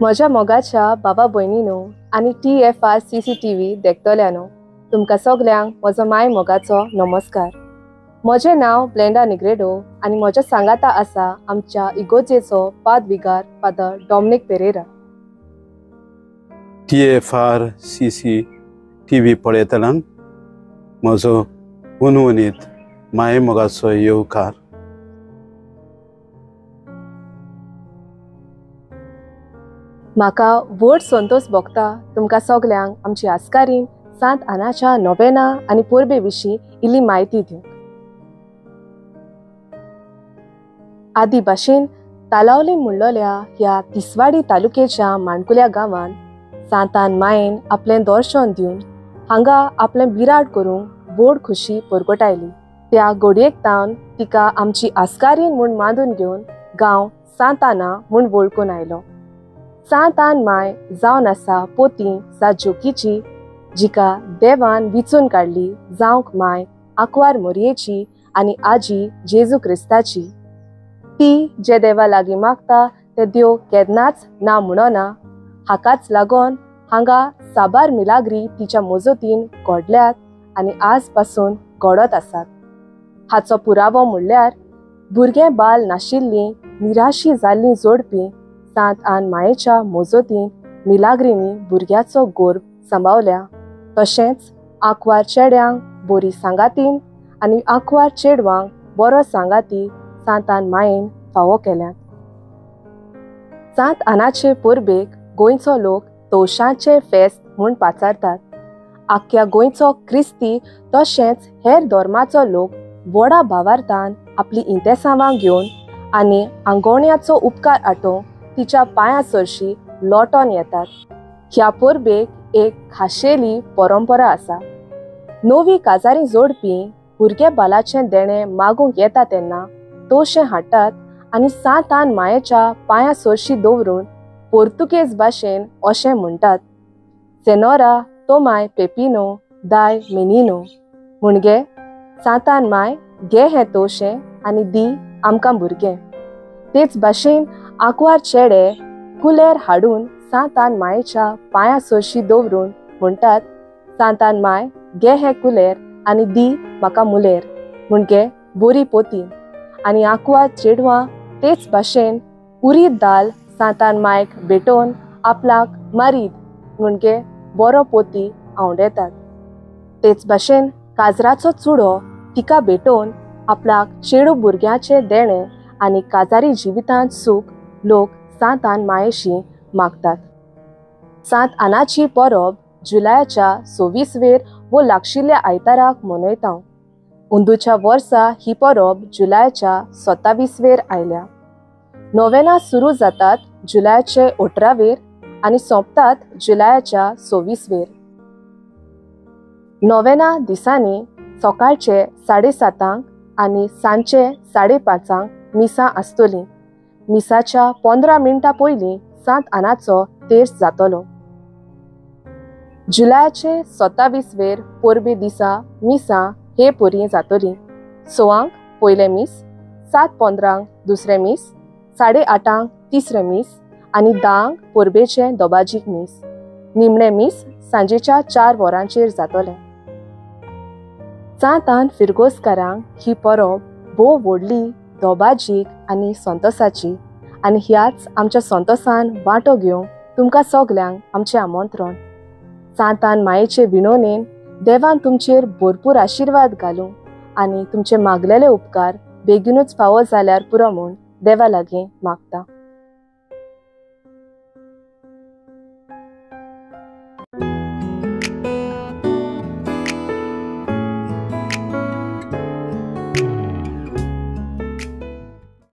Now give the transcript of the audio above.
म्हज्या मोगाच्या बाबा भयणीनो आनी TFR CCTV देखतल्यानो, तुमकां सगल्यांक म्हजो माय मोगाचो नमस्कार। म्हजें नांव ब्लेंडा निग्रेडो आनी म्हज्या सांगाता आसा आमच्या इगोजेचो पादविगार father Dominic Pereira. TFR CCTV पळयतल्यांक म्हजो हुनहुनीत माय मोगाचो येवकार। म्हाका व्हड संतोश भोगता तुमकां सगल्यांक आमची आस्कारीन सांत आनाच्या नोवेना आनी परबे विशीं इल्ली म्हायती दिवंक। आदी भाशेन तालावली म्हणलोल्या ह्या तिसवाडी तालुक्याच्या माणकुल्या गांवांत सांतान मायेन आपलें दर्शन दिवन हांगा आपलें बिराड करूंक व्हड खुशी परगटायली। त्या घडयेक तावन तिका आमची आस्कारीन म्हूण मानून घेवन गांव सांताना म्हूण वळखून आयलो। सांतान माय जावन आसा पोती सा जोकीची, जिका देवान विचून काडली जावंक माय आंकवार मोरयेची आनी आजी जेजू क्रिस्ताची। ती जे देवा लागीं मागता ते देव केन्नाच ना म्हणना। हाकाच लागून हांगा साबार मिलाग्री तिच्या मजतीन घडल्यात आनी आज पासून घडत आसात। हाचो पुरावो म्हणल्यार भुरगें बाल नाशिल्लीं निराशी जाल्लीं जोडपी सांत आन मायेच्या मजतीन मिलाग्रींनी भुरग्याचो गोर्भ सांबावल्या। तशेंच आंकवार चेड्यांक बरी सांगातीन आनी आंकवार चेडवांक बरो सांगाती सांतान मायेन फावो केल्यात। सांत आनाचे परबेक गोंयचो लोक तवशांचें फेस्त म्हूण पाचारतात। आख्ख्या गोंयचो क्रिस्ती तशेंच हेर धर्माचो लोक व्हडा भावार्थान आपली इंतेसांवां घेवन आनी आंगोवण्याचो उपकार आटोवंक तिच्या पांयां सरशी लोटोन येतात। ह्या परबेक एक खाशेली परंपरा आसा। नवी काजारी जोडपी भुरगे बालाचें देणें मागूंक येता तेन्ना तोशें हाडटात आनी सांतान मायेच्या पांयां सरशी दवरून पोर्तुगेज भाशेन अशें म्हणटात, सेनोरा तोमाय पेपिनो दाय मेनिनो, म्हणजे सांतान माय घे हें तोशें आनी दी आमकां भुरगें। तेच भाशेन आंकवार चेडे कुलेर हाडून सांतान मायेच्या पांयां सरशी दवरून म्हणटात, सांतान माय घे हें कुलेर आनी दी म्हाका मुलेर, म्हणजे बोरी पोती। आनी आंकवार चेडवां तेच भाशेन उरीद दाल सांतान मायक भेटोवन आपल्याक मारीद म्हणजे बरो पोती आंवडेतात। तेच भाशेन काजराचो चुडो तिका भेटोवन आपल्याक चेडू भुरग्याचें देणें आनी काजारी जिवितांत सूख लोक सांतान मायेशी मागतात। सांत आनाची परब जुलयाच्या 26 वेर वो लागशिल्ल्या आयताराक मनयता। अंदूच्या वर्सा ही परब जुलयाच्या 27 वेर आयल्या। नोवेना सुरू जातात जुलयाचे 18 वेर आनी सोंपतात जुलयाच्या 26 वेर। नोवेना दिसांनी सकाळचे 7:30 आनी सांजचे 5:30 मिसां आसतलीं। मिसाच्या 15 मिनटां पयलीं सांत आनाचो तेर्स जातलो। जुलयाचे 27 वेर परबे दिसा मिसां हे परी जातली। 6 पयलें मीस, 7:15 दुसरें मीस, 8:30 तिसरें मीस आनी 10 परबेचें दोबाजीक मीस। निमणें मीस सांजेच्या 4 वरांचेर जातलें। सांतान फिरगोजकारांक ही परब भोव व्हडली, दोबाजीक आनी संतोसाची, आनी ह्याच आमच्या संतोसान वांटो घेवंक तुमकां सगल्यांक आमचें आमंत्रण। सांतान मायेचे विणोनेन देवान तुमचेर भरपूर आशिर्वाद घालूं आनी तुमचे मागलेले उपकार बेगीनूच फावो जाल्यार पुरो म्हूण देवा लागीं मागता।